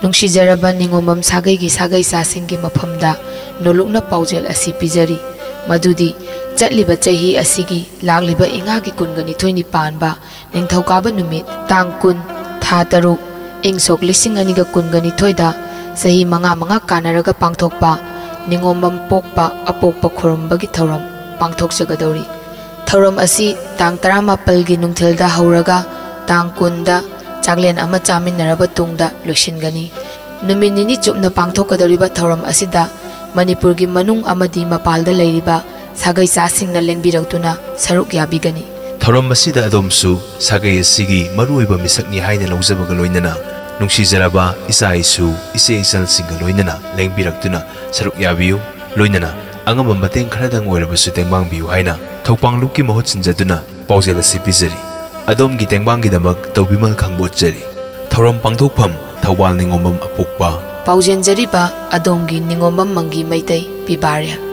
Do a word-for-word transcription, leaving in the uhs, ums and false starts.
ꯅꯨꯡꯁꯤꯖꯔꯕ ꯅꯤꯉꯣꯝꯕꯝ ꯁꯥꯒꯩꯒꯤ ꯁꯥꯒꯩꯆꯥꯁꯤꯡꯒꯤ ꯃꯐꯝꯗ ꯅꯣꯂꯨꯛꯅ ꯄꯥꯎꯖꯦꯜ ꯑꯁꯤ ꯄꯤꯖꯔꯤ꯫ ꯃꯗꯨꯗꯤ ꯆꯠꯂꯤꯕ ꯆꯍꯤ ꯑꯁꯤꯒꯤ ꯂꯥꯛꯂꯤꯕ ꯏꯉꯥꯒꯤ ꯀꯨꯟꯒ ꯅꯤꯊꯣꯏꯅꯤ ꯄꯥꯟꯕ ꯅꯤꯡꯊꯧꯀꯥꯕ ꯅꯨꯃꯤꯠ, ꯇꯥꯡ ꯀꯨꯟ, ꯊꯥ ꯇꯔꯨꯛ, ꯏꯪ ꯁꯣꯛ ꯂꯤꯁꯤꯡ ꯑꯅꯤꯒ ꯀꯨꯟꯒ ꯅꯤꯊꯣꯏꯗ ꯆꯍꯤ ꯃꯉꯥ ꯃꯉꯥ ꯀꯥꯟꯅꯔꯒ ꯄꯥꯡꯊꯣꯛꯄ ꯅꯤꯉꯣꯝꯕꯝ ꯄꯣꯛꯄ ꯑꯄꯣꯛꯄ ꯈꯨꯔꯨꯝꯕꯒꯤ ꯊꯧꯔꯝ ꯄꯥꯡꯊꯣꯛꯆꯒꯗꯧꯔꯤ꯫ ꯊꯧꯔꯝ ꯑꯁꯤ ꯇꯥꯡ ꯇꯔꯥꯃꯥꯄꯜꯒꯤ ꯅꯨꯡꯊꯤꯜꯗ ꯍꯧꯔꯒ ꯇꯥꯡ ꯀꯨꯟꯗ ꯆꯥꯛꯂꯦꯟ ꯑꯃ ꯆꯥꯃꯤꯟꯅꯔꯕ ꯇꯨꯡꯗ ꯂꯣꯏꯁꯤꯟꯒꯅꯤ꯫ ꯅꯨꯃꯤꯠ ꯅꯤꯅꯤ ꯆꯨꯞꯅ ꯄꯥꯡꯊꯣꯛꯀꯗꯧꯔꯤꯕ ꯊꯧꯔꯝ ꯑꯁꯤꯗ ꯃꯅꯤꯄꯨꯔꯒꯤ ꯃꯅꯨꯡ ꯑꯃꯗꯤ ꯃꯄꯥꯜꯗ ꯂꯩꯔꯤꯕ ꯁꯥꯒꯩ ꯆꯥꯁꯤꯡꯅ ꯂꯦꯡꯕꯤꯔꯛꯇꯨꯅ ꯁꯔꯨꯛ ꯌꯥꯕꯤꯒꯅꯤ꯫ ꯊꯧꯔꯝ ꯑꯁꯤꯗ ꯑꯗꯣꯝꯁꯨ ꯁꯥꯒꯩ ꯑꯁꯤꯒꯤ ꯃꯔꯨꯑꯣꯏꯕ ꯃꯤꯁꯛꯅꯤ ꯍꯥꯏꯅ ꯂꯧꯖꯕꯒ ꯂꯣꯏꯅꯅ ꯅꯨꯡꯁꯤꯖꯔꯕ ꯏꯆꯥ ꯏꯁꯨ, ꯏꯆꯦ ꯏꯆꯜꯁꯤꯡꯒ ꯂꯣꯏꯅꯅ ꯂꯦꯡꯕꯤꯔꯛꯇꯨꯅ ꯁꯔꯨꯛ ꯌꯥꯕꯤꯌꯨ꯫ ꯂꯣꯏꯅꯅ ꯑꯉꯝꯕ ꯃꯇꯦꯡ ꯈꯔꯗꯪ ꯑꯣꯏꯔꯕꯁꯨ ꯇꯦꯡꯕꯥꯡꯕꯤꯌꯨ ꯍꯥꯏꯅ ꯊꯧꯄꯥꯡꯂꯨꯞꯀꯤ ꯃꯍꯨꯠ ꯁꯤꯟꯖꯗꯨꯅ ꯄꯥꯎꯖꯦꯜ ꯑꯁꯤ ꯄꯤꯖꯔꯤ꯫ ꯑꯗꯣꯝꯒꯤ ꯇꯦꯡꯕꯥꯡꯒꯤꯗꯃꯛ ꯇꯧꯕꯤꯃꯜ ꯈꯪꯕ ꯎꯠꯆꯔꯤ꯫ ꯊꯧꯔꯝ ꯄꯥꯡꯊꯣꯛꯐꯝ, ꯊꯧꯕꯥꯜ ꯅꯤꯉꯣꯝꯕꯝ ꯑꯄꯣꯛꯄ꯫ ꯄꯥꯎꯖꯦꯟꯖꯔꯤꯕ ꯑꯗꯣꯝꯒꯤ ꯅꯤꯉꯣꯝꯕꯝ ꯃꯪꯒꯤ ꯃꯩꯇꯩ, ꯄꯤꯕꯥꯔꯤꯌꯥ꯫